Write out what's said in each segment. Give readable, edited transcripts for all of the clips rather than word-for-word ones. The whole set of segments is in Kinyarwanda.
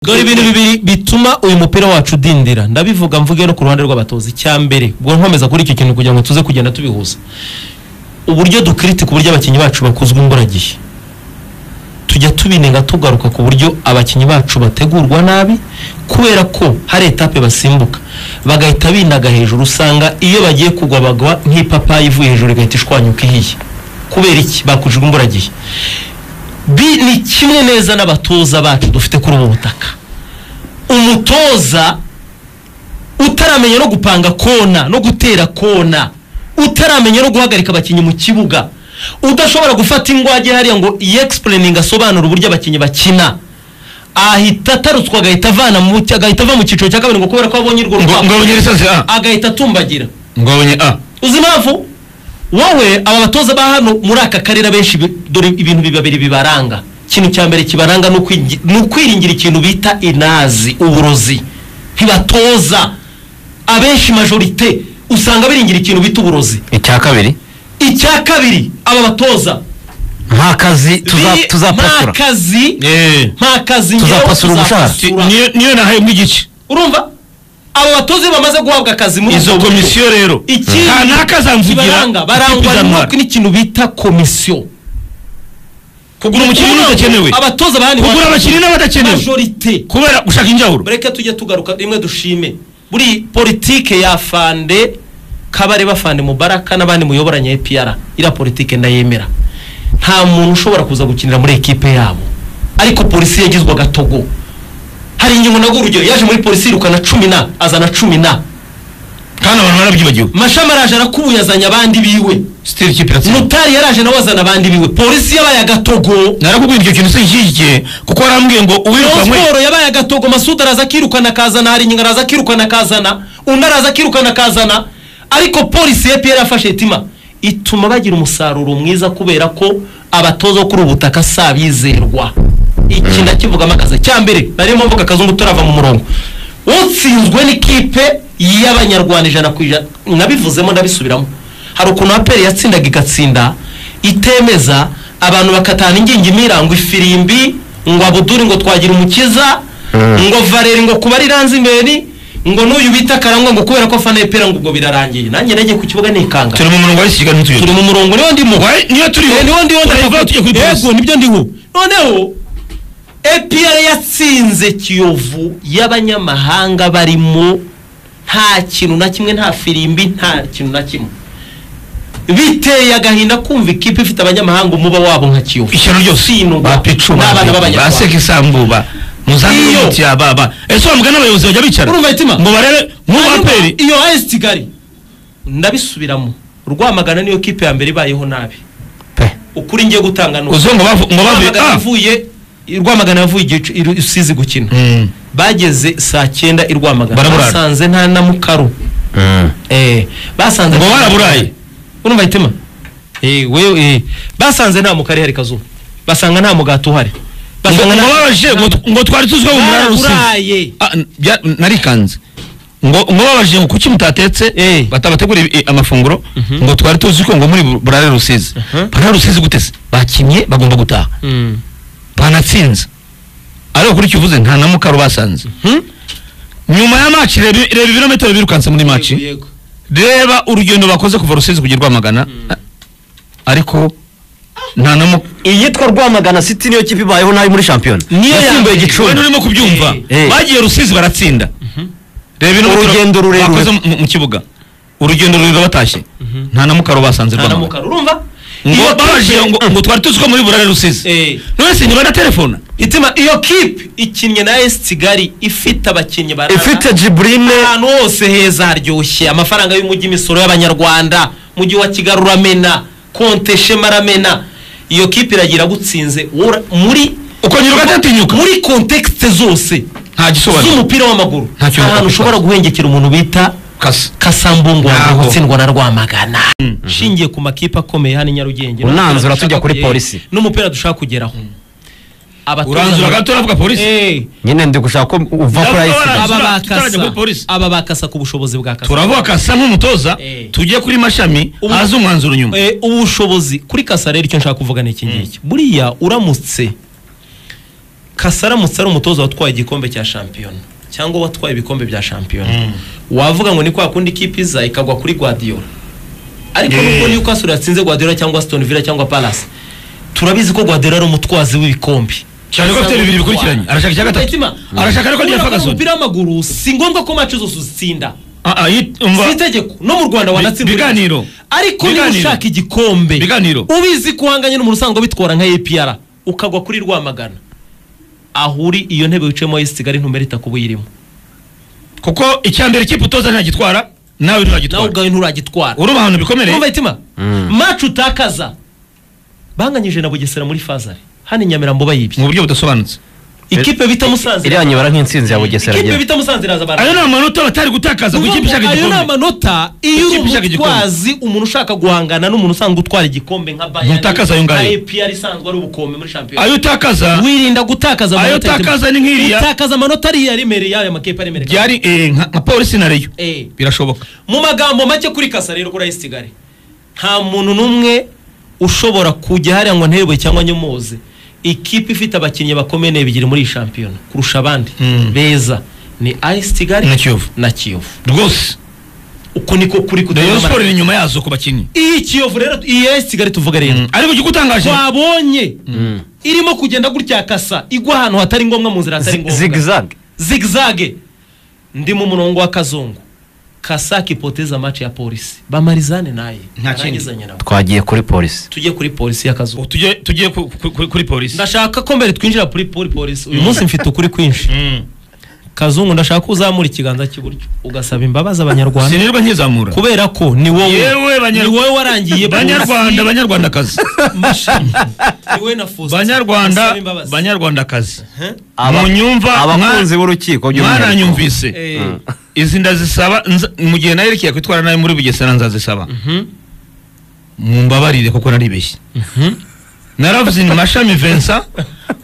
Dore ibintu bibiri bituma uyu mupira wacu udindira, ndabivuga mvuge no ku ruhande rw'abatoza. Icya mbere, ubwo nkomeza kuri icyo kintu kugira ngo tuze kugenda tubihuza, uburyo dukritika uburyo abakinnyi bacu bakuzwa imburagihe, tujya tubinenga tugaruka ku buryo abakinnyi bacu bategurwa nabi, kubera ko hari etape basimbuka bagahita binaga hejuru, usanga iyo bagiye kugwa bagwa nk'ipapayi ivuye hejuru igahita ishwanyuka ihiye. Kubera iki? Bakujwe imburagihe. Ni kimwe neza n'abatoza bacu dufite kuri ubu butaka. Umutoza utaramenya no gupanga kona no gutera kona, utaramenya no guhagarika abakinnyi mu kibuga, udashobora gufata ingwage hariya ngo yexplaining asobanura uburyo abakinnyi bakina, ahita atarutswa agahita avana mu agahita ava mu cyiciro cya kabiri ngo kubera ko abonye urwo ngo abonye lisansi A, agahita atumbagira ngo abonye A. Uzi impamvu? Wowe aba batoza ba hano muri aka karere abenshi dore ibintu bibabiri bibaranga. Ikintu cya mbere kibaranga ni ukwiringira ikintu bita inazi, uburozi. Ntibatoza abenshi, majorite usanga biringira ikintu bita uburozi. Icya kabiri, Icya kabiri, aba batoza nta kazi tuzapasura. Nta kazi, nta kazi, ngewe Tuzapasura umushahara. tuzapasura. Niyo nahembwa igice. Urumva abo batoza iyo bamaze guhabwa akazi muri Izo ubwo buryo, komisiyo rero ikindi kanaka zamvugira kibaranga, barangwa izantwara. n'ikintu bita komisiyo. Kugura umukinnyi n'udakenewe, Abatoza bahani kugura abakinnyi n'abadakenewe majorite, kubera gushaka injawuro. Mureke tujye tugaruka rimwe dushime buri politike ya Fande Kabare, bafande Mubaraka n'abandi muyoboranye APR. Iriya politike ndayemera, nta muntu ushobora kuza gukinira muri ekipe yabo. Ariko polisi yagizwe agatogo. Hari ingingo nago, urugero, yaje muri polisi yirukana 10 na azana 10 na Kandi abantu barabyibagiwe. Mashami araje arakubuye, azanye abandi biwe. Sitiri ikipe iratsinda. Mutari yaraje nawe azana abandi biwe. Polisi yabaye agatogo. Narakubwiye icyo kintu sinshyigikiye, kuko warambwiye ngo Rayon uwirukankwe. Sport yabaye agatogo. Masud araza akirukana akazana, hari ingingo araza akirukana akazana, undi araza akirukana akazana. Ariko polisi ya APR yafashe itima ituma bagira umusaruro mwiza, kubera ko abatoza bo kuri ubu butaka si abizerwa. Iki ndakivugamo akazi cya mbere narimo mvuga, akazungu, turava mu murongo. Utsinzwe n'ikipe y'Abanyarwanda 100%, nabivuzemo ndabisubiramo. Hari ukuntu APR yatsindaga igatsinda itemeza, abantu bakatana ingingimira ngo ifirimbi, ngo Abuduri, ngo twagira umukiza, ngo Valeri, ngo kuba ari Ranzimberi, ngo n'uyu bita Karangwa, ngo kubera ko afana APR, ngo ubwo birarangiye. Nanjye nagiye ku kibuga nikanga. Turi mu murongo wa Kigali, ntituyobe. Turi mu murongo, niwo ndimo. Niyo turiho. Niwo ndiho. Turayivaho tujya kuri polisi. Yego, nibyo ndiho. Noneho APR yatsinze Kiyovu y'abanyamahanga barimo, nta kintu na kimwe, nta firimbi, nta kintu na kimwe. Biteye agahinda kumva ikipe ifite abanyamahanga umuba wabo nka Kiyovu Ishyano ryose. Tsindwa Ba Pichu, n'abana b'Abanyarwanda. ba Sekisambu, ba Iyo. Muzambi, ya baba. Ese wa mugani abayobozi bajya bicara Urumva itima? ngo barebe nk'ubu Hanyuma, APR iyo AS Kigali, ndabisubiramo, Rwamagana niyo kipe ya mbere ibayeho nabi. Pe. Ukuri ngiye gutanga ni uku. Uzi ngo ngo bavuye Rwamagana ah yavuye Rwamagana, yavuye i Rusizi gukina, bageze saa 9 i Rwamagana Baraburara. basanze nta na mukaru. Basanze Ngo baraburaye. Urumva itima? Wewe, basanze nta mukari hari kazuba, basanga nta mugati uhari, Ngo basanga ngo babajije ngo twari tuzi ko mu murara Rusizi. Baraburaye. Ah, narikanze ngo babajije ngo kuki mutatetse, batabategura amafunguro, ngo twari tuzi ko ngo muri burare Rusizi. Burare Rusizi gute se? Bakinnye bagomba gutaha, banatsinze. Ariko kuri icyo uvuze, nta na mukaru basanze nyuma ya match. Reba ibirometero birukanse muri match. Yego. Reba urugendo bakoze kuva Rusizi kugera Rwamagana, ariko nta na Iyitwa Rwamagana City niyo kipe ibayeho nabi muri shampiyona. Niyo ya Yasimbuye mbere. Gicumbi. Wenda urimo kubyumva. Bagiye Rusizi baratsinda. Reba ibirometero Urugendo rurerure. bakoze mu kibuga, urugendo rurerure, batashye nta na mukaru basanze Nta na Rwamagana. mukaru, urumva? Ngo Iyo babajije ngo twari tuzi ko muri burare Rusizi. None se niba na telefone? Itima, iyo kipe ikinnye na AS Kigali ifite abakinnyi barara Ifite Jibrine. ahantu hose heza haryoshye, amafaranga y'umujyi, imisoro y'Abanyarwanda, mujyi wa Kigali uramena, konte Shema aramena. Iyo kipe iragira gutsinze muri Ukongera ugatatinyuka. muri contexte zose Nta gisobanuro. z'umupira w'amaguru, Nta kintu ahantu wakwitwaza. ushobora guhengekera umuntu bita Kasa. Kasambungu wa mbere Ntaho. gutsindwa na Rwamagana. Nshingiye ku makipe akomeye hano i Nyarugenge Unanzura n'umupira tujya kuri dushaka polisi. N'umupira dushaka kugeraho. Abatoza Uranzura gato, uravuga polisi. Nyine ndi gushaka ko uva kuri Ndavuga AS Kigali. Aba Tutarajya bakasa kuri polisi. Aba bakasa ku bushobozi bwa Kasa. Turavuga Kasa nk'umutoza, tujye kuri Mashami, haze umwanzuro nyuma. Ubushobozi kuri Kasa rero, icyo nshaka kuvuga ni iki ngiki. Buriya uramutse Kasaramutse ari umutoza watwaye igikombe cya shampiyona cyangwa watwaye ibikombe bya shampiyona, wavuga ngo ni kwa kundi ikipe iza ikagwa kuri Guardiola. Ariko nubwo Newcastle yatsinze Guardiola cyangwa Aston Villa cyangwa Palace, turabizi ko Guardiola ari umutwazi w'ibikombe cyane ko afite bibiri bikurikiranye, arashaka icya gatatu, arashaka ariko niya Ferguson. Umupira w'amaguru si ngombwa ko match zose uzitsinda, si itegeko. No mu Rwanda wanatsinda biganiro, ariko niba ushaka igikombe ubizi ko uhanganye n'umuntu usanzwe bitwara nka APR ukagwa kuri Rwamagana, aho uri iyo ntebe wicayemo y'isi Kigali ntumerita kuba uyirimo, kuko icya mbere ikipe utoza ntagitwara, nawe nturagitwara, nawe ubwawe nturagitwara, urumva ahantu bikomereye. Urumva itima match utakaza banganyije na Bugesera muri Fazari hano i Nyamirambo bayibye mu buryo budasobanutse. Ikipe bita Musanze iriya nyibara nk'intsinzi ya Bugesera, ikipe bita Musanze iraza bara. Ayo ni amanota batari gutakaza ku ikipe ishaka igikombe. Ayo ni amanota iyo uri umutwazi, umuntu ushaka guhangana n'umuntu usanzwe utwara igikombe nka Bayern, utakaza ayo ngayo, APR isanzwe ari ubukombe muri shampiyona, ayo utakaza wirinda gutakaza amanota, ayo utakaza ni nk'iriya utakaza amanota ariya aremereye y'aya makipe aremereye byari nka Polisi na Rayon, birashoboka. Mu magambo make kuri Kasa rero kuri AS Kigali, nta muntu n'umwe ushobora kujya hariya ngo nterwe cyangwa nyomoze. Ikipe ifite abakinnyi bakomeye ebyiri muri shampiyona kurusha abandi beza ni AS Kigali na Kiyovu rwose. Uko niko kuri kudana Rayon Sport inyuma yazo ku bakinnyi. Iyi Kiyovu rero, iyi AS Kigali tuvuga rero, ariko igikutangaje twabonye irimo kugenda gutya Kasa igwa ahantu hatari ngombwa, mu nzira hatari ngombwa, zigzag zigzag. Ndi mu murongo wa Kazungu, Kasa kipoteza match ya Polisi bamarizane naye ntakindi. Twagiye kuri Polisi, tujye kuri Polisi ya Kazungu, tujye kuri Polisi. Ndashaka ko mbere twinjira kuri Polisi uyu munsi mfite ukuri kwinshi. Kazungu ndashaka ko uzamura ikiganza cy'iburyo ugasaba imbabazi abanyarwanda. Sinirwa nkizamura kubera ko ni wowe, ni wowe warangiye Banyarwanda, banyarwandakazi, ni wowe na Faustin, Banyarwanda, banyarwandakazi, munyumva abakunzi b'urukiko mwaranyumvise. Izi ndazisaba mu gihe nayerekeye kwitwara nawe muri Bugesera nzazisaba, mumbabarire kuko naribeshye. Naravuze ni Mashami Vincent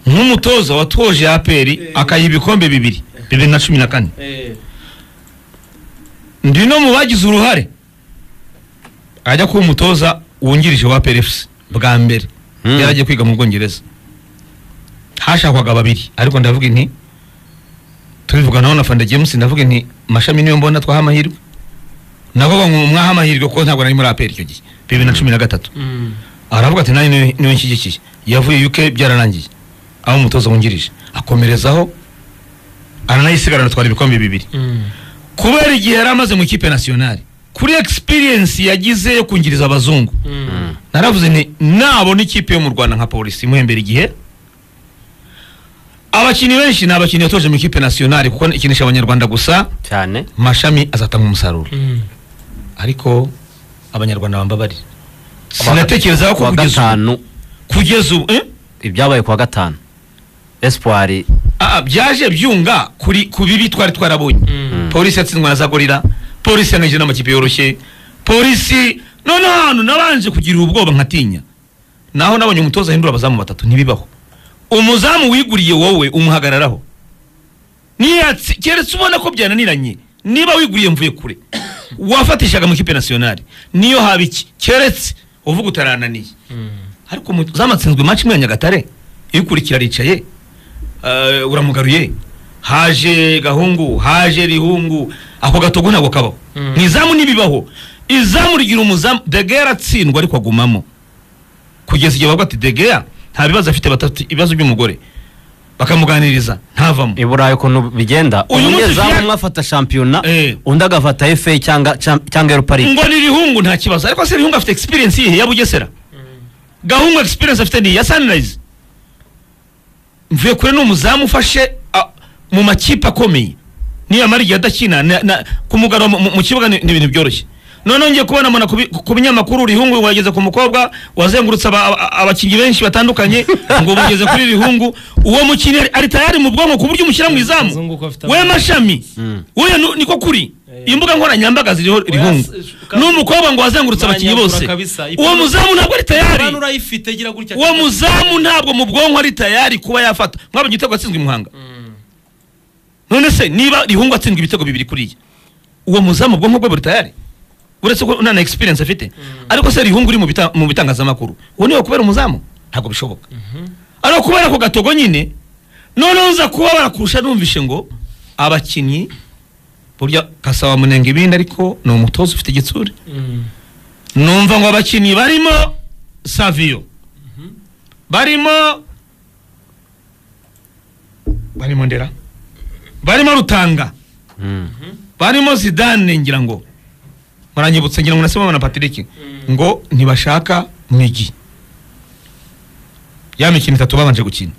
nk'umutoza watoje APR akayiba ibikombe bibiri 2014, ndi no mu bagize uruhare ajya kuba umutoza wungirije wa APR FC bwa mbere, yaragiye kwiga mu Bwongereza, hashakwaga babiri, ariko ndavuga nti tubivuganaho na Fanda James, ndavuga nti Mashami niyo mbona twaha amahirwe, nabo mwaha amahirwe kuko ntabwo nari muri APR icyo gihe 2013. Aravuga ati nanjye niwe nshyigikiye, yavuye UK byararangiye aho umutoza wungirije akomerezaho, aranayisigarana twara ibikombe bibiri. Kubera igihe yari amaze mu ikipe nationale, kuri experience yagize yo kungiriza abazungu, naravuze nti nabona ikipe yo mu Rwanda nka Polisi imuhembera igihe. Abakinnyi benshi ni abakinnyi yatoje mu ikipe nationale kuko ikinisha abanyarwanda gusa cyane, Mashami azatanga umusaruro. Ariko abanyarwanda bambabarire, sinatekereza ko kugeza ubu ibyabaye kuwa gatanu Espoir byaje byunga kuri ku bibi twari twarabonye. Polisi yatsinzwe na Zagorira, Polisi yangije n'amakipe yoroshye, Polisi none ahantu nabanje kugira ubwoba nkatinya, naho nabonye umutoza ahindura abazamu batatu, ntibibaho. Umuzamu wiguriye wowe umuhagararaho, niyatsi keretse ubona ko byananiranye, niba wiguriye mvuye kure wafatishaga mu kipe nationale niyo haba iki, keretse uvuga utarananiye. Ariko umuzamu atsinzwe match imwe ya Nyagatare ikurikira aricaye, uramugaruye, haje Gahungu, haje Rihungu, ako gatogo ntabwo kabaho. Nizamu nibibaho, izamu rigira umuzamu. De Gea aratsindwa ariko agumamo kugeza igihe bavuga ati De Gea nta bibazo afite, batatu ibibazo by'umugore bakamuganiriza ntavamo. I Burayi ukuntu bigenda, umunyezamu umwe afata shampiyona undi agafata FA cyangwa Europa League. Ngo ni Rihungu nta kibazo, ariko se Rihungu afite experience yihe ya Bugesera? Gahungu experience afite ni ya Sunrise. Mvuye kure ni umuzamu ufashe mu makipe akomeye, niyo amara igihe adakina kumugara mu kibuga ni ibintu byoroshye. None ngiye kubona mbona ku binyamakuru Rihungu wageze ku mukobwa wazengurutse abakinnyi benshi batandukanye ngo bugeze kuri Rihungu, uwo mukinnyi ari tayari mu bwonko ku buryo umushyira mu izamu we Mashami we niko kuri imbuga nkoranyambaga ziriho Rihungu n'umukobwa ngo wazengurutse abakinnyi bose, uwo muzamu ntabwo ari tayari, uwo muzamu ntabwo mu bwonko ari tayari kuba yafata. Mwabonye igitego atsinzwe i Muhanga, none se niba Rihungu atsinzwe ibitego bibiri kuriya, uwo muzamu ubwonko bwe buri tayari uretse ko nta na experience afite. Ariko se Rihungu uri mu bitangazamakuru uwo niwe kubera umuzamu ntabwo bishoboka. Ariko kubera ko gatogo nyine Noneho nza kuba barakurusha numvishe ngo abakinnyi burya Kasaba munenga ibindi ariko ni umutoza ufite igitsure. Numva ngo abakinnyi barimo Savio, barimo Ndera, barimo Rutanga, barimo Zidane, ngira ngo muranyibutse, ngira ngo nasema na Patrick ngo ntibashaka Migi ya mikino itatu babanje gukina.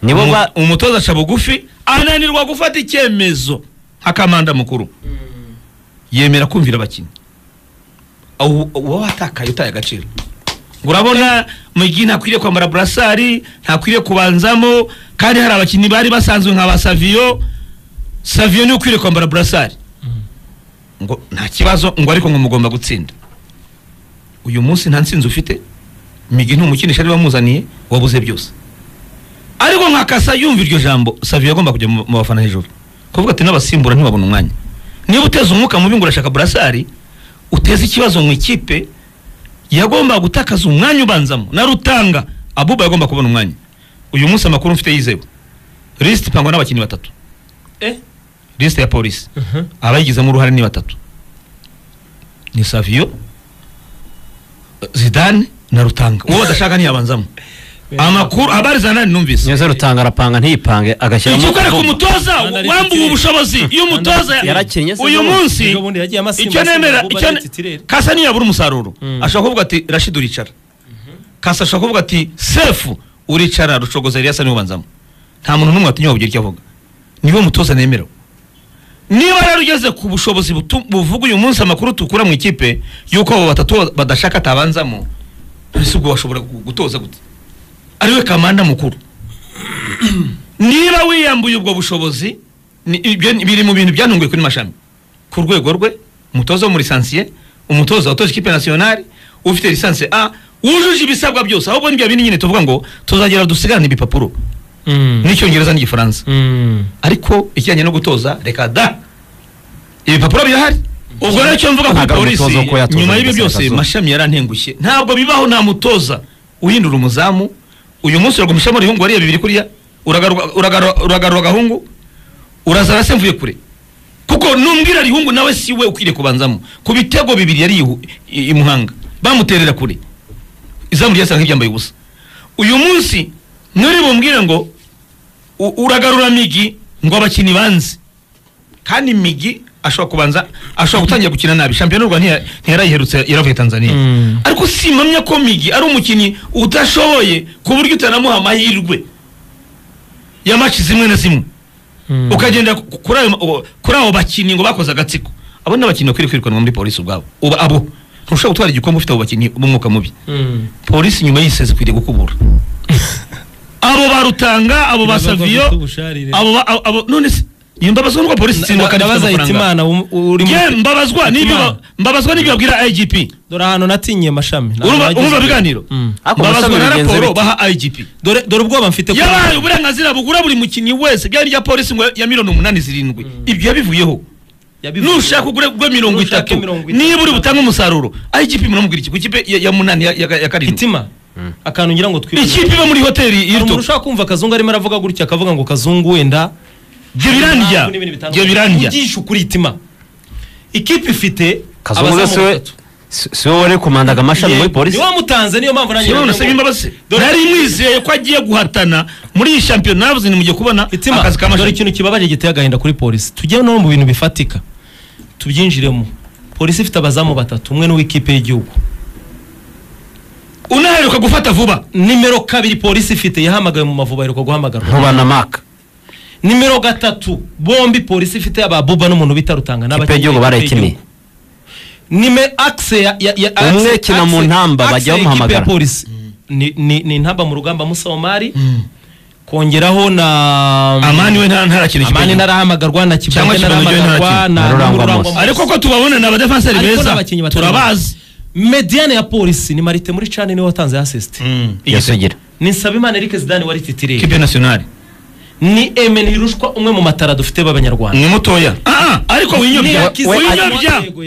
Nibo umutoza aca bugufi ananirwa gufata icyemezo nka kamanda mukuru, yemera kumvira abakinnyi. Uwo watakaye utaye agaciro. Urabona Migi ntakwiriye kwambara brassari, ntakwiriye kubanzamo, kandi hari abakinnyi bari basanzwe nka ba Savio. Savio ni ukwiriye kwambara brassari, ngo nta kibazo, ngo ariko ngo mugomba gutsinda. Uyu munsi nta ntsinzi ufite, Migi ntumukinisha ari bamuzaniye, wabuze byose. Ariko nka Kasa yumva iryo jambo, Savio agomba kujya mu bafana hejuru kuvuga ati n'abasimbura ntibabona umwanya. Niba uteza umwuka mubi ngo urashaka brassari, uteza ikibazo mu ikipe yagomba gutakaza umwanya ubanzamo. Na Rutanga Abuba yagomba kubona umwanya. Uyu munsi amakuru mfite yizewe, list ipangwa n'abakinnyi batatu. List ya polisi abayigizemo uruhare ni batatu, ni Savio, Zidane na Rutanga. Uwo badashaka ntiyabanzamo. Amakuru habari za nani numvise? Nyoze Rutanga arapanga ntiyipange agashyiramo. Icyo ku mutoza wambuwe ubushobozi, iyo umutoza uyu munsi icyo nemera icyo Kasa niyabura umusaruro ashobora kuvuga ati Rashid uricara, Kasa ashobora kuvuga ati Sefu uricara, Rucogoza Elias niwe ubanzamo. Nta muntu n'umwe atinya kugira icyo avuga, niwe mutoza nemera. Niba rero ugeze ku bushobozi buvuga uyu munsi amakuru tukura mu ikipe yuko abo batatu badashaka atabanzamo, ese ubwo washobora gutoza gute? Ariwe kamanda mukuru. Niba wiyambuye ubwo bushobozi, biri mu bintu byantunguye kuri Mashami ku rwego rwe, umutoza wo muri licencié, umutoza watoje ikipe nationale ufite licence A, wujuje ibisabwa byose. Ahubwo nibyo bindi nyine tuvuga ngo tuzagera dusigarane ibipapuro n'icyongereza n'igifaransa, ariko ikijyanye no gutoza reka da, ibipapuro birahari. Ubwo rero cyo mvuga kuri polisi nyuma y'ibyo byose, Mashami yarantengushye. Ntabwo bibaho, nta mutoza uhindura umuzamu. Uyu munsi uragumishamo rihungu wariye bibiri kuriya, uragarura gahungu, urazara se mvuye kure, kuko numbwira rihungu nawe si we ukwiriye kubanzamo. Ku bitego bibiri yari imuhanga bamuterera kure, izamu ryasa nk'iryambaye ubusa. Uyu munsi nuri bumbwire ngo uragarura Migi ngo abakinnyi banze, kandi Migi ashobora kubanza, ashobora gutangira gukina nabi. Shampiyona y'u Rwanda ntiyarayiherutse, yaravuye Tanzania. Ariko simamya ko Migi ari umukinnyi udashoboye ku buryo utanamuha amahirwe ya match zimwe na zimwe, ukagenda kuri abo bakinnyi ngo bakoze agatsiko. Abo ni abakinnyi bakwiriye kwirukanwa muri polisi ubwabo. Abo ntushobora gutwara igikombe ufite abo bakinnyi b'umwuka mubi. Polisi nyuma y'isezi ikwiriye gukubura abo ba Rutanga, abo ba Savio, abo none se mbabazwa nuko polisi tsindwa kandi ifite amafaranga. Mbabazwa n'ibyo, mbabazwa n'ibyo babwira IGP. Dore ahantu natinye Mashami. Urumva biganiro? Mbabazwa na raporo baha IGP. Dore ubwoba mfite ko yabaye uburenganzira bugura buri mukinnyi wese byari rya polisi ngo ya miliyoni 8 7 ibyo yabivuyeho. Nushaka ugure gwe 30 niba uri butange umusaruro IGP muramubwira iki ku ikipe ya 8 ya 7. Itima akantu ngira ngo twibuke. Ikipe iba muri hoteli Hilton. Umuntu ushaka kumva Kazungu arimo aravuga gutya akavuga ngo Kazungu wenda byo birandya. Ugisha ukuri Itima. Ikipe ifite abazamu batatu. Si wowe wari kumandaga Amashami muri polisi? Niwe wamutanze, niyo mpamvu nanjye nasabye imbabazi. Nari mwizeye ko agiye guhatana muri iyi shampiyona, navuze ni mugiye kubona akazi ka Mashami. Dore ikintu kibabaje giteye agahinda kuri polisi. Tujye no mu bintu bifatika tubyinjiremo. Polisi ifite abazamu batatu, umwe n'uw'ikipe y'igihugu unaheruka gufata vuba. Nimero 2 polisi ifite yahamagawe mu Mavubi, aheruka guhamagarwa Nkuba Mark. Nimero 3 bombi polisi ifite aba Buba n'umuntu bita Rutanga n'abakinnyi y'igihugu barayikiniye. Nime axe ya umwe kina mu ntamba bajya bamuhamagara. Polisi ni ntamba mu rugamba Musa Omari, kongeraho na Amani we ntarakina ikipe. Amani narahamagarwa na Kibonge narahamagarwa na Rurangwa. Ariko ko tubabona na abadefenseri beza turabazi. Mediane ya polisi ni Marite muri Chane niwe watanze assist. Yasugira. Ni Nsabimana Eric Zidane wari titire. Kipe nationale. Ni Emen Hirushwa umwe mu matara dufite b'abanyarwanda. Ni mutoya. Ariko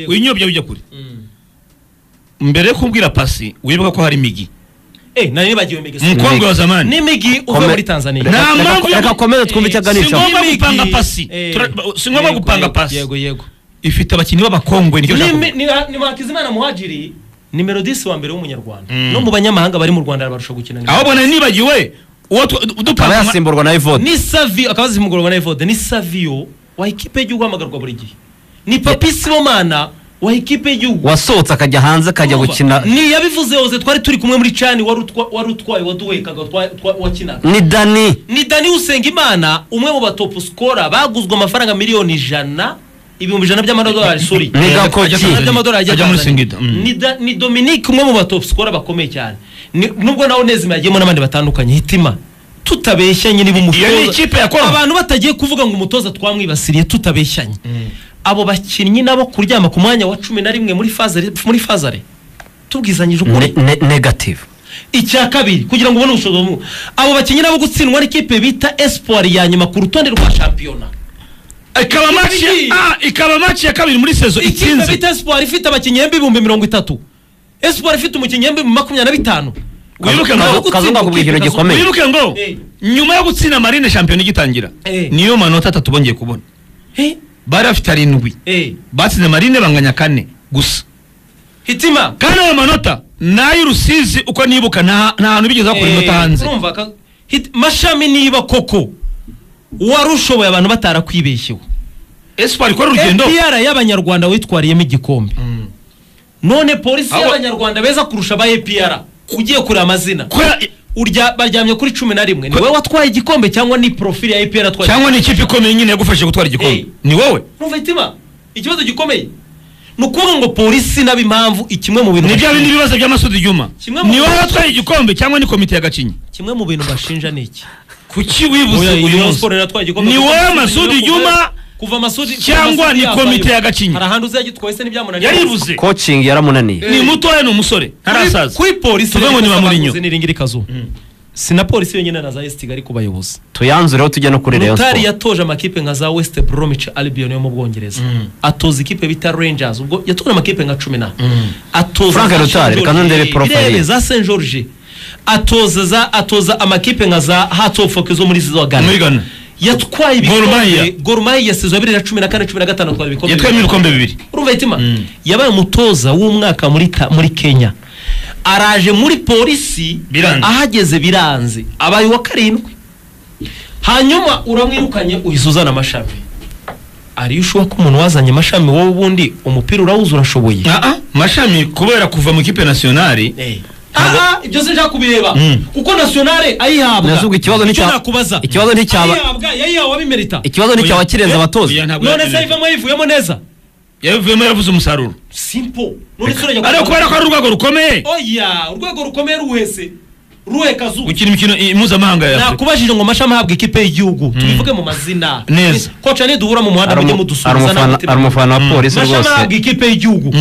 winyobya ujya kure. Mbere yo kumbwira pasi wibuka ko hari Migi. Nari nibagiwe Migi. Mkongwe wa zamani. Ni Migi uvuye muri Tanzania. Nta mpamvu reka komeze twumve icyo aganisha. Si ngombwa gupanga pasi. Si ngombwa gupanga pasi. Yego yego. Ifite abakinnyi b'abakongwe nicyo nshaka. Ni Hakizimana Muhajiri ni Melodisi wa mbere w'umunyarwanda. No mu banyamahanga bari mu Rwanda barusha gukina. Aho bona nibagiwe uwo dupanga yasimburwa na Evode. Ni Savio akabazisimburwa na Evode. Ni Savio wa ikipe y'igihugu hamagarwa buri gihe. Ni Papi Sibomana wa ikipe y'igihugu wasohotse akajya hanze akajya gukina. Ni yabivuze hoze twari turi kumwe muri cani wari utwaye waduhekaga wakinaga. Ni Dani Usengimana umwe mu batop scorer baguzwe amafaranga miliyoni 100 ibihumbi 100 by'amadolari sorry. Ni Gakoki by'amadolari ajya muri Singida. Ni Dominique umwe mu batop scorer bakomeye cyane. Nubwo nawe Nezima yagiyemo n'abandi batandukanye hitima. Tutabeshyanye niba umutoza abantu batagiye kuvuga ngo umutoza twamwibasiriye tutabeshyanye. Abo bakinnyi nabo kuryama ku mwanya wa 11 muri fazare tubwizanyije ukuri negative. Icya kabiri kugira ngo ubone ubushobozi abo bakinnyi nabo gutsindwa n'ikipe bita Espoir ya nyuma ku rutonde rwa shampiyona ikaba match ya kabiri muri saison itsinze. Ikipe bita Espoir ifite abakinnyi 30,000. Espoir ifite umukinnyi 25,000. Wibuke ngo nyuma yo gutsinda Marine shampiyona igitangira niyo manota 3 bongeye kubona. Bari bafite 7 batsinze Marine banganya 4 gusa. Hitima kandi ayo manota nayo Rusizi uko nibuka nta hantu bigeze bakora inota hanze. Urumva Mashami niba koko warushoboye abantu batarakwibeshyeho. Espoir ikora urugendo APR y'abanyarwanda witwariyemo igikombe. None polisi y'abanyarwanda beza kurusha ba APR ugiye kuri amazina urya baryamye kuri 11 ni wowe watwaye igikombe cyangwa ni profile ya APR atwaye cyangwa ni ikipe ikomeye nyine yagufashe gutwara igikombe ni wowe. Urumva hitima ikibazo gikomeye ni ukuvuga ngo polisi naba impamvu ikimwe mu bintu ni bya bindi bibazo bya Masudi Juma ni wowe watwaye igikombe cyangwa ni komite ya Gakinyi. Kimwe mu bintu bashinja ni iki? Kuki wibuze uyu munsi ni wowe Masudi Juma kuva Masudi cyangwa ni komite ya Gakinyi? Hari ahantu uzagitwaye se n'ibyamunaniye yaribuze coaching yaramunaniye ni mutoya ni umusore ntarasaza kuri polisi tuve ngo ni Mamurinyo niringiri kazu sina polisi yonyine na za AS Kigali ku bayobozi tuyanzureho tujye no kuri Rayon Sport. Rutari yatoje amakipe nka za West Bromwich Albion yo mu Bwongereza atoza ikipe bita Rangers ubwo yatoje amakipe nka 10 atoza Frank Rutari reka nondere profile za Saint George atoza amakipe nka za Hearts of Oak zo muri zo Ghana yatwaye ibikombe Gor Mahia saison 2014 15 atwara ibikombe yatwaye ibikombe 2. Urumva hitima yabaye umutoza w'umwaka muri Kenya araje muri polisi ahageze biranze abaye wa 7 hanyuma uramwirukanye uhizuzana amashami ari ushuwa ko umuntu wazanye amashami wowe ubundi umupira urawuza urashoboye. Mashami kubera kuva mu kipe nationale ibyo sinshaka kubireba kuko nationale ayihabwa nazubwo ikibazo n'icyakubaza ikibazo nticyaba ayihabwa yayihawe abimerita ikibazo nticyaba kirenza abatoza none se ivamo yivuyemo neza yavuyemo yaravuze umusaruro simple none se urajya ariko kubera ko ari urwego rukomeye oya urwego rukomeye ruhese ruhe kazu gukina imikino mpuzamahanga ya nakubajije ngo Mashami ahabwe ikipe y'igihugu tubivuge mu mazina neza kocha ni duhura mu muhanda mujye mudusubiza ari umufana wa polisi rwose Mashami ahabwe ikipe y'igihugu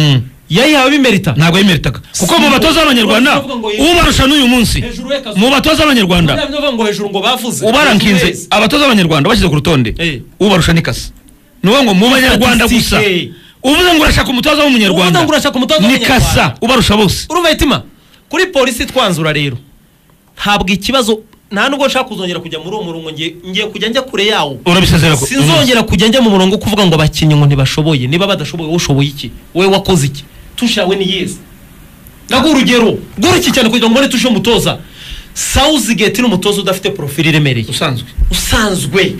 yayihawe bimerita ntabwo yimeritaga kuko mu batoza b'abanyarwanda ubarusha n'uyu munsi mu batoza b'abanyarwanda ubarankinze abatoza b'abanyarwanda bashyize ku rutonde ubarusha ni Kasa ni ukuvuga ngo mu banyarwanda gusa uvuze ngo urashaka umutoza w'umunyarwanda ni Kasa ubarusha bose. Urumva hitima kuri polisi twanzura rero ntabwo ikibazo nta nubwo nshaka kuzongera kujya muri uwo murongo ngiye kujya njya kure yawo urabisezera ko sinzongera kujya njya mu murongo kuvuga ngo abakinnyi ngo ntibashoboye niba badashoboye wowe ushoboye iki wowe wakoze iki tushawe ni yeze nago urugero rworoshye cyane kugira ngo mbone tushe umutoza Southgate ni umutoza udafite profile iremereye usanzwe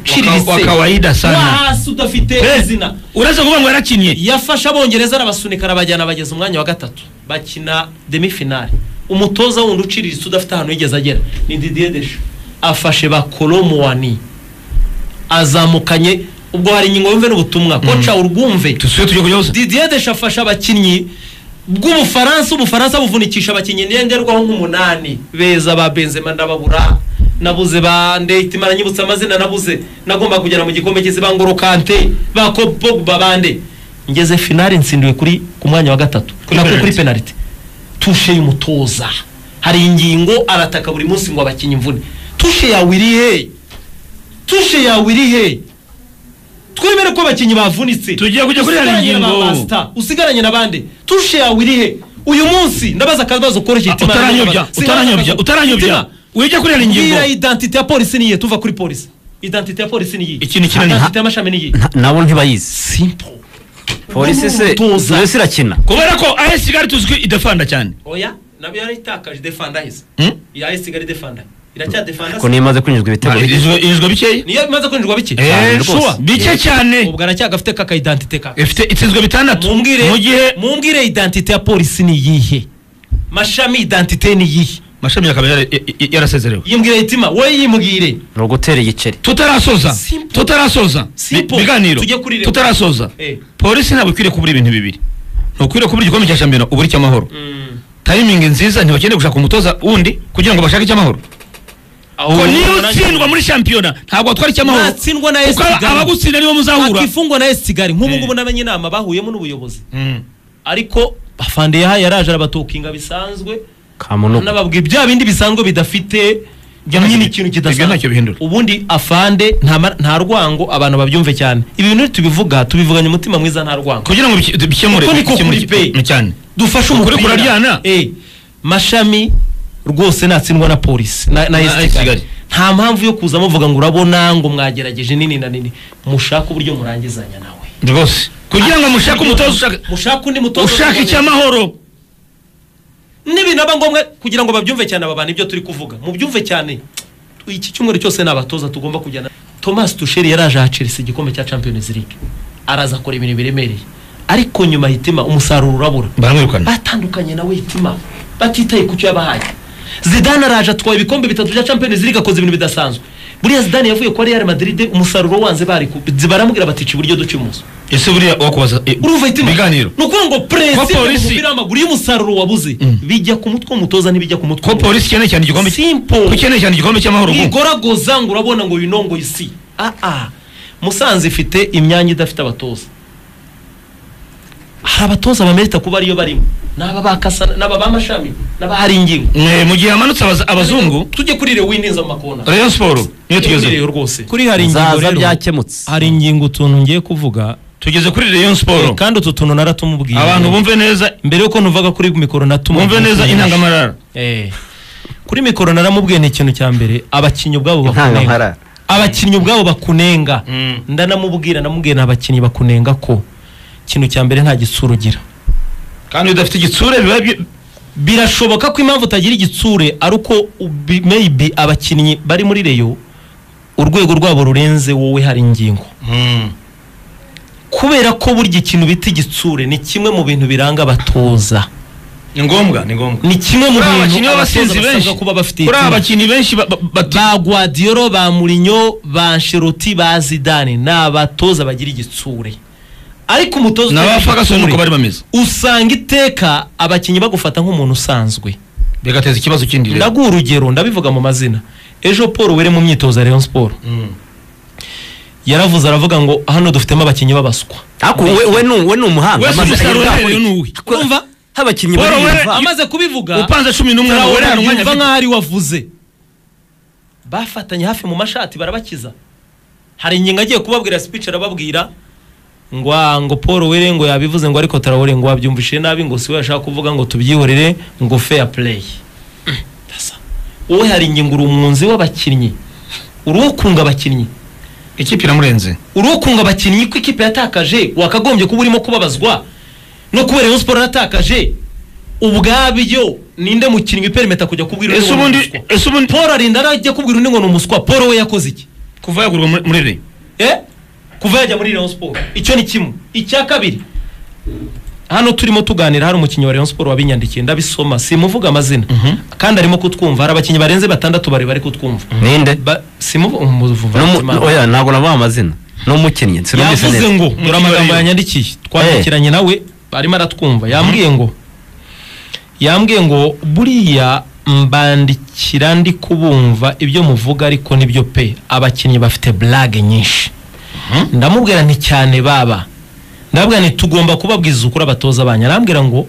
wa kawaida sana hasi udafite izina uretse kuvuga ngo yarakinnye yafasha abongereza arabasunika arabajyana bageza umwanya wa 3 bakina demi finale umutoza wundi uciriritse udafite ahantu yigeze agera ni Didier Deschamps afashe ba Colomwani azamukanye ubwo hari ingingo yumve n'ubutumwa kocha urwumve Didier Deschamps afasha abakinnyi bw'Ubufaransa Ubufaransa buvunikisha abakinnyi ndengerwaho nk'umunani beza ba Benzema ndababura nabuze ba Ndeyitimana nyibutse amazina nabuze nagomba kugera mu gikombe cy'isi ba N'Golo Kante ba Pogba bande ngeze finale nsindiwe kuri ku mwanya wa 3 nako kuri penalty tushe y'umutoza hari ingingo arataka buri munsi ngo abakinnyi imvune tushe yawe iri he tushe yawe iri he twemere ko abakinnyi bavunitse tugiye kujya kuri hari ingingo usigaranye nabande tushe yawe iri he Uyu munsi ndabaza akabazo koroshye Utaranyobya, utaranyobya, utaranyobya. Ujya kuri iyo ngingo. Mbwira identité ya polisi niye, tuva kuri polisi. Identité ya polisi niye. Ikintu kinani. Identité y'amashami niye. Nabo ntibayizi. Simple. Polisi se polisi irakina. Kubera ko AS Kigali tuzwi idefanda cyane. Oya, nabyo yaritakaje defanda hise. Ya AS Kigali defanda. Iracyadefanda. Ko nimaze kwinjizwa ibitego bike. Injizwa bike? Niyo imaze kwinjizwa bike? Sure. Bike cyane. Ubwo aracyagafite kaka identité ka. Ifite itsinzwe bitandatu. Mumbwire, mumbwire identité ya polisi ni yihe? Mashami identité ni yihe? Mashami yakaba yarasezerewe. Yimbwire itima, wowe yimbwire. No gutera igiceri. Tutarasoza. Tutarasoza. Biganiro. Tutarasoza. Polisi ntabwo ikwiriye kubura ibintu bibiri. Ntukwiriye kubura igikombe cya shampiyona uburi cy'amahoro. Timing nziza ntibakeneye gushaka umutoza wundi kugira ngo bashake icy'amahoro. Ko niyo utsindwa muri shampiyona ntabwo watwara icy'amahoro. Natsindwa na AS Kigali. Abagutsinda nibo muzahura. Akifungwa na AS Kigali. Nk'ubu ngubu namenye inama bahuyemo n'ubuyobozi. Ariko Afande yaraje arabatokinga bisanzwe. Nababwiye bya bindi bisanzwe bidafite nyine ikintu kidasanzwe. Ubundi Afande nta rwango abantu babyumve cyane. Ibi bintu tubivuga tubivuganye umutima mwiza nta rwango. Kugira ngo bikemure bikemure cyane. Dufashe umupira. Mashami rwose natsindwa na polisi na AS Kigali. Nta mpamvu yo kuza muvuga ngo urabona ngo mwagerageje nini na nini. Mushaka uburyo murangizanya nawe. Rwose kugira ngo mushake umutoza mushaka undi mutoza ushaka icyamahoro. Nibinaba ngombwa kugira ngo babyumve cyane aba bantu ibyo turi kuvuga. Mubyumve cyane. Iki cyumweru cyose nabatoza tugomba kujyana. Thomas Tuchel yaraje aha Chelsea igikombe cya Champions League. Araza akora ibintu biremereye. Ariko nyuma hitima umusaruro urabura. Baramwirukana. Batandukanye nawe hitima. Batitaye ku cyo yabahaye. Zidane araje atwaye ibikombe bitatu bya Champions League akoze ibintu bidasanzwe. Buriya Zidane yavuye kwa Real Madrid umusaruro wanze bari baramubwira bati ci buryo duce umunsi. Ese buriya wakubaza biganiro. Nuko ngo presi umupira w'amaguru y'umusaruro wabuze bijya ku mutwe umutoza ntibijya ku mutwe. Ko polisi cyane cyane igikombe simple. Ko cyane cyane igikombe cy'amahoro. Igoragoza ngo urabona ngo yinongo isi. Musanze ifite imyanya idafite abatoza. Hari abatoza bamerita kuba ariyo barimo. Naba bakasa naba bamashami naba hari ingingo. Mu gihe amanutse abazungu tujye kuri Reyo windiza makona. Rayon Sport niyo tugeze rwose. Kuri hari ingingo rero byakemutse. Hari ingingo utuntu ngiye kuvuga. Tugeze kuri Rayon Sport. Kandi utu tuntu naratumubwiye. Abantu bumve neza mbere yuko nuvaga kuri mikoro natumubwiye. Bumve neza intangamarara. Kuri mikoro naramubwiye ni ikintu cya mbere abakinyi ubwabo bakunenga. Abakinyi ubwabo bakunenga. Ndanamubwira namubwiye n'abakinyi bakunenga ko ikintu cya mbere nta gitsura ugira. Kandi udafite igitsure biba birashoboka ko impamvu utagira igitsure ari uko maybe abakinnyi bari muri Rayon urwego rwabo rurenze wowe hari ingingo. Kubera ko burya ikintu bita igitsure ni kimwe mu bintu biranga abatoza. Ni ngombwa, ni ngombwa. Ni kimwe mu bintu abasinzi benshi kuba bafite. Kuri abakinnyi benshi ba Guardiola, ba Mourinho, ba Ancelotti, ba Zidane n'abatoza bagira igitsure. Ariko umutoza n'aba Ferguson uko bari bameze usanga iteka abakinnyi bagufata nk'umuntu usanzwe bigateza ikibazo kindi. Rero ndaguha urugero ndabivuga mu mazina. Ejo Paul were mu myitozo ya Rayon Sport yaravuze aravuga ngo hano dufitemo abakinnyi babaswa. Ariko we ni umuhanga urumva abakinnyi amaze kubivuga upanze 11 were hari umwanya nkaho ari wavuze bafatanye hafi mu mashati barabakiza. Hari ingingo agiye kubabwira speech arababwira ngo Paul were ngo yabivuze ngo ariko Traoré ngo wabyumvishije nabi ngo siwe yashaka kuvuga ngo tubyihorere ngo fair play. Tasa wowe hari ingingo uri umwunzi w'abakinnyi uri kunga abakinnyi ikipe iramurenze uri kunga abakinnyi ko ikipe yatakaje wakagombye kuba urimo kubabazwa no kubera Rayon Sport yatakaje ubwabyo ninde mukinnyi permeta kujya kubwira ese ubundi Paul arinda arajya kubwira undi ngo ni umuswa. Paul we yakoze iki kuva yagurwa muri Rayon kuva yajya muri Rayon Sport? Icyo ni kimwe. Icya kabiri hano turimo tuganira hari umukinnyi wa Rayon Sport wabinyandikiye ndabisoma simuvuga amazina kandi arimo kutwumva. Hari abakinnyi barenze batandatu bari kutwumva. Ninde? Simuvuga oya ntabwo navuga amazina no mukinnyi sinumvise neza. Yavuze ngo dore amagambo yanyandikiye twandikiranye nawe arimo aratwumva. Yambwiye ngo buriya mbandikira ndi kubumva ibyo muvuga ariko nibyo pe abakinnyi bafite blague nyinshi. Ndamubwira nti cyane baba ndabwira nti tugomba kubabwiza ukuri abatoza banya. Arambwira ngo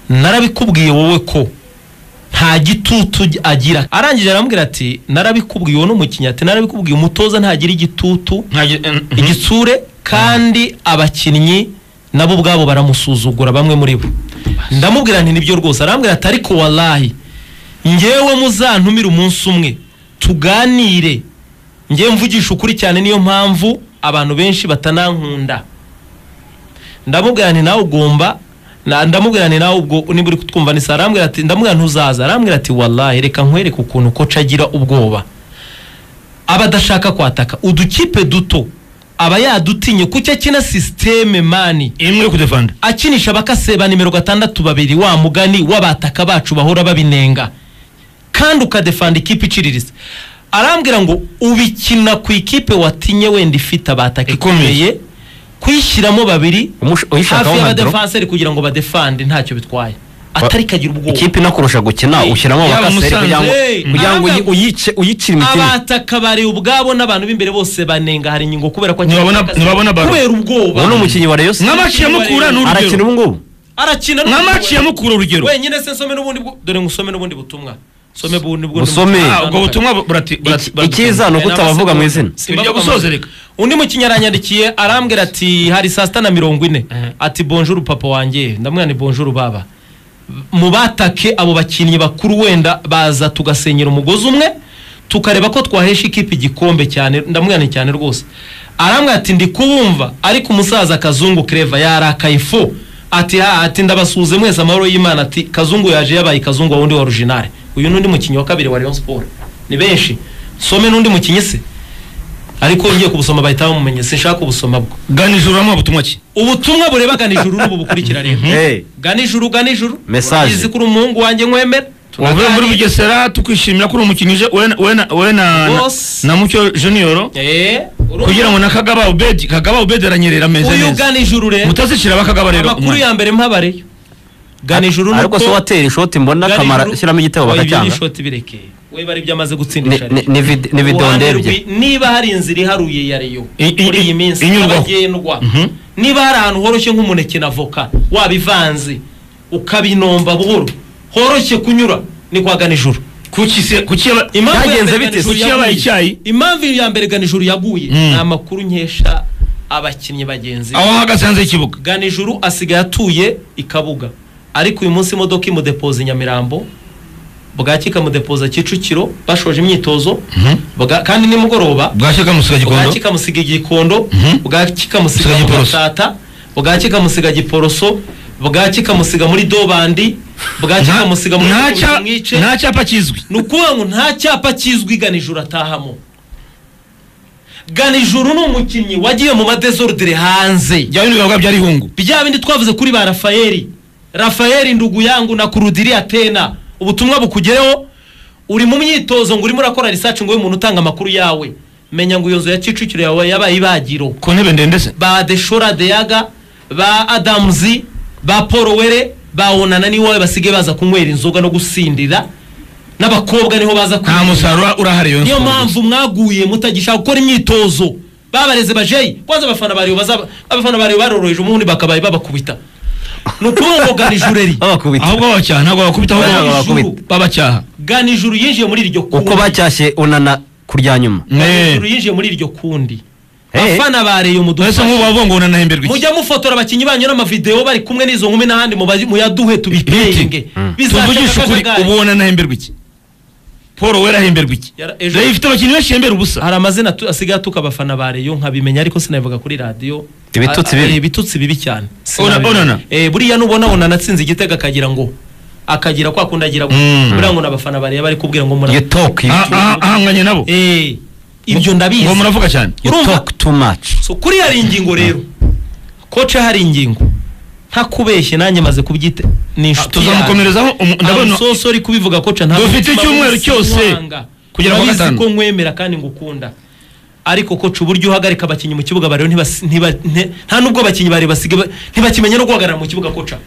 narabikubwiye wowe ko nta gitutu agira. Arangije arambwira ati narabikubwiye wowe n'umukinnyi ati narabikubwiye umutoza ntagira igitutu igitsure kandi abakinnyi nabo ubwabo baramusuzugura bamwe muri bo. Ndamubwira nti nibyo rwose. Arambwira ati ariko wallahi ngewe muzantumira umunsi umwe tuganire, ngewe mvugisha ukuri cyane, niyo mpamvu abantu benshi batanankunda. Ndamubwira nti nawe ugomba, ndamubwira nti nawe ubwo niba uri kutwumva ni sawa. Arambwira ati, ndamubwira ntuzaza. Arambwira ati wallahi reka nkwereke ukuntu koca agira ubwoba, aba adashaka kwataka udukipe duto, aba yadutinye kuki akina systeme mani imwe yo kudefanda, akinisha bakaseba nimero 6 2 wa mugani w'abataka bacu bahora babinenga, kandi ukadefanda ikipe iciriritse. Arambwira ngo ubikina ku ikipe watinye wenda ifite abataka ikomeye, kwishyiramo babiri hafi y'abadefenseri kugira ngo badefande ntacyo bitwaye, atari kagira ubwoba. Ikipe inakurusha gukina ushyiramo bakaseri kugira ngo uyice uyicire imikino. Abataka bari ubwabo n'abantu b'imbere bose banenga hari ingingo kubera ko ntibabona baro kubera ubwoba. Uwo ni umukinnyi wa Rayon nk'amaci mukura n'urugero arakina ubu ngubu, arakina nk'amaci mukura urugero wenyine se. Nsome n'ubundi, dore ngusome n'ubundi butumwa, some bundi bwo usome ubwo butumwa burati ikiza no kutabavuga mu izina ibyo gusozereka. Undi mukinnyi aranyandikiye arambwira ati hari saa 6:40 ati bonjour papa wanjye. Ndamubwira ni bonjour baba, mubatake abo bakinnyi bakuru wenda baza tugasenyera umugozi umwe tukareba ko twahesha ikipe igikombe cyane. Ndamubwira ni cyane rwose. Arambwira ati ndi kubumva ariko umusaza Kazungu Clever yarakaye fo, ati ha, ati ndabasuze mwese amahoro y'Imana, ati Kazungu yaje yabaye Kazungu wa wundi wa original. Uyu nundi mukinnyi wa kabiri wa Rayon Sport ni benshi. Some nundi mukinnyi se, ariko ngiye kubusoma bahita bamumenye, sinshaka kubusoma bwo. Ganijuru amuha ubutumwa ki? Ubutumwa bureba Ganijuru n'ubu bukurikira rero. Ganijuru, Ganijuru message kuri umuhungu wanjye nkwemera, wavuye muri Bugesera tukwishimira kuri umukinnyi we na Mucyo Junior, kugira ngo na Kagaba Ubedi, Kagaba Ubedi aranyerera ameze neza. Uyu Ganijuru rero mutazishira bakagaba rero amakuru ya mbere mpabareyo Ganijuru nuko ariko so watera ishoti mbona Kamara shyiramo igitego bakacyanga. Ishoti bireke we bari byamaze gutsindisha ni video ndebye. Niba hari inzira iharuye ya Rayon muri iyi minsi abagendwa, niba hari ahantu horoshye nk'umuneke na voka wabivanze ukabinomba buhoro horoshye kunyura ni kwa Ganijuru. Kuki se kuki byagenze bite? Kuki yabaye icyayi? Impamvu ya mbere Ganijuru yaguye ni amakuru nkesha abakinnyi bagenzi aho ahagaze hanze y'ikibuga. Ganijuru asigaye atuye i Kabuga, ariko uyu munsi imodoka imudepoza i Nyamirambo, bwaki ikamudepoza Kicukiro bashoje imyitozo, kandi nimugoroba bwaki ikamusiga Gikondo, bwaki ikamusiga Gikondo, bwaki ikamusiga Gatata, bwaki ikamusiga Giporoso, bwaki ikamusiga muri Dobandi, bwaki ikamusiga muri Mwice. Nta cyapa kizwi, ni ukuvuga ngo nta cyapa kizwi Ganijuru atahamo. Ganijuru ni umukinnyi wagiye mu madesordre hanze, bya bindi bivuga byari hungu, bya bindi twavuze kuri ba Rafaeli, Rafaeli ndugu yangu na Kurudiri Atena. Ubutumwa bukugereho, uri mu myitozo ngo urimo urakora research ngo umuntu utanga amakuru yawe, menya ngo iyo nzu ya Kicukiro yawe yabaye ibagiro ku ntebe ndende se, ba Deshora Deyaga, ba Adamzi, ba Paul Were, ba Onana ni wowe basige baza kunywera inzoga no gusindira n'abakobwa niho baza nta musaruro urahari. Niyo mpamvu mwaguye mutagishaka gukora imyitozo. Babareze bajeyi kwanza abafana bariyo bazaba abafana bariyo baroroheje umundi bakabaye babakubita. Nukuvuga ngo Ganijuru eri ahubwo babacyaha, ntabwo bakubita ahubwo babacyaha. Ganijuru yinjiye muri iryo kundi uko bacyashye Onana kurya nyuma. Ganijuru yinjiye muri iryo kundi. Abafana bareye umuduha ese nk'ubu bavuga ngo Onana ahemberwa iki? Mujya mufotora abakinnyi banyu n'amavideo bari kumwe n'izo nkumi n'ahandi muyaduhe tubipeyinge. Tuvugishe ukuri, ubu Onana ahemberwa iki? Paul Wera ahemberwa iki? Rero ifite abakinnyi benshi hembera ubusa. Hari amazina asigaye atuka abafana ba Rayon nkabimenya ariko sinabivuga kuri radio. Ibitutsi bibi, ibitutsi bibi cyane. Onana buriya nubona Onana atsinze igitego akagira ngo akagira kwa kundi agira buriya ngo nabafana ba Rayon bari kubwira ngo you talk ahanganye nabo. Ibyo ndabizi ngo muravuga cyane, you talk too much. So kuri hari ingingo rero koca hari ingingo ntakubeshye nanjye maze kubyita ni inshuti tuzamukomerezaho. Ndabona so sorry kubivuga koca ntabwo dufite icyumweru cyose kugira ngo gatanu ko nkwemera kandi ngukunda, ariko koca uburyo uhagarika abakinnyi mu kibuga bariyo nta nubwo abakinnyi bari basiga ntibakimenya no guhagarara mu kibuga koca.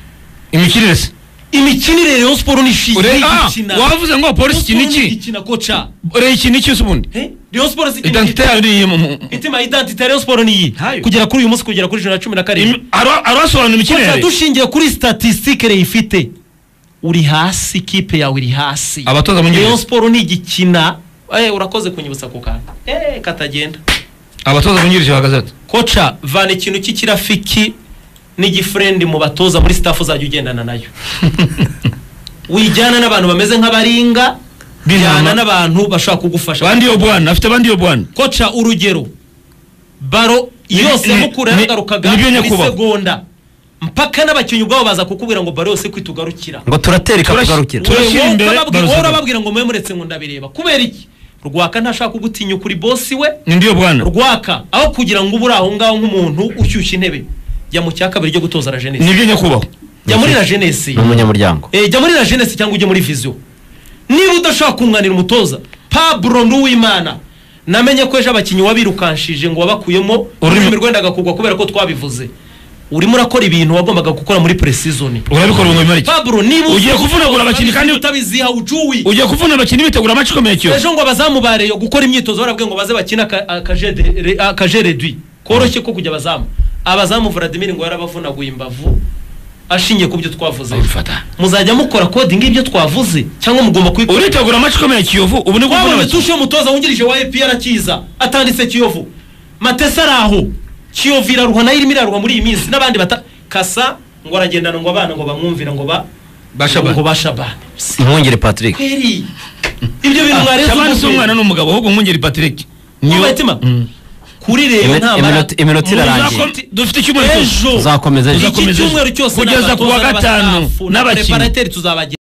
Imikinire se, imikinire Rayon Sport ni ishingiye gukina. Wavuze ngo polisi iki niki gikina koca Rayon iki niki se ubundi Rayon Sport si identité yayo ni itima identité Rayon Sport ni iyi kugera kuri uyu munsi kugera kuri 17. Arasobanura imikinire koca dushingiye kuri statistique Rayon ifite, uri hasi, ikipe yawe iri hasi. Abatoza mu Rayon Sport ni igikina. Urakoze kunyibutsa ku kantu katagenda. Abatoza bungirije bahagaze ati koca vana ikintu cy'ikirafiki N'igifrendi mu batoza muri staff uzajya ugendana nayo. Wijyana n'abantu bameze nk'abaringa, jyana n'abantu bashobora kugufasha. Bandi yo bwana, afite bandi yo bwana. Koca urugero baro yose Mukura yagarukaga muri segonda mpaka n'abakinnyi ubwabo baza kukubwira ngo baro yose kwitugarukira ngo turatereka kugarukira. Turashyira imbere urababwira ngo mwe muretse ngo ndabireba. Kubera iki? Rwaka ntashaka kugutinya kuri boss we. Ndiyo bwana. Rwaka aho kugira ngo ubure aho ngaho nk'umuntu ushyushye intebe jya mu cya kabiri ryo gutoza la jeunesse. Nibyo nyakubahwa. Jya muri la jeunesse. Ni umunyamuryango. Jya muri la jeunesse cyangwa ujye muri vision. Niba udashaka kunganira umutoza Pablo Nduwimana, namenye ko ejo abakinnyi wabirukanshije ngo wabakuyemo ururimi rwendaga kugwa kubera ko twabivuze. Urimo urakora ibintu wagombaga gukora muri pre-season. Urabikora ngo bimare iki? Pablo niba ugiye kuvunagura abakinnyi kandi utabiziha ujuwi. Ugiye kuvuna abakinnyi bitegura match ikomeye cyo. Ejo ngo abazamu bareyo gukora imyitozo barabwiye ngo baze bakina akaje réduit koroshye ko kujya abazamu. Abazamu Vladimir ngo yarabavunaguye imbavu ashingiye ku byo twavuze. Muzajya mukora coding ibyo twavuze cyangwa mugomba kubikora. Uritegura match ikomeye Kiyovu ubu ni kuvuna abakinnyi. Tushe umutoza wungirije wa APR akiza atanditse Kiyovu. Matesa araho. Kiyovu iraruha nayo irimo iraruha muri iyi minsi n'abandi bata kasa ngo aragendana ngo abana ngo bamwumvira ngo ngo bashabane. Mwungere Patrick. Kweri. Ibyo bintu mwareze Shabani si umwana n'umugabo ahubwo mwungere Patrick. Niyo kuri rero nta iminota irarangiye. Dufite icyumweru ejo tuzakomeza ejo. Icyumweru cyose kugeza ku wa gatanu n'abakinnyi. Preparateur tuzabagira.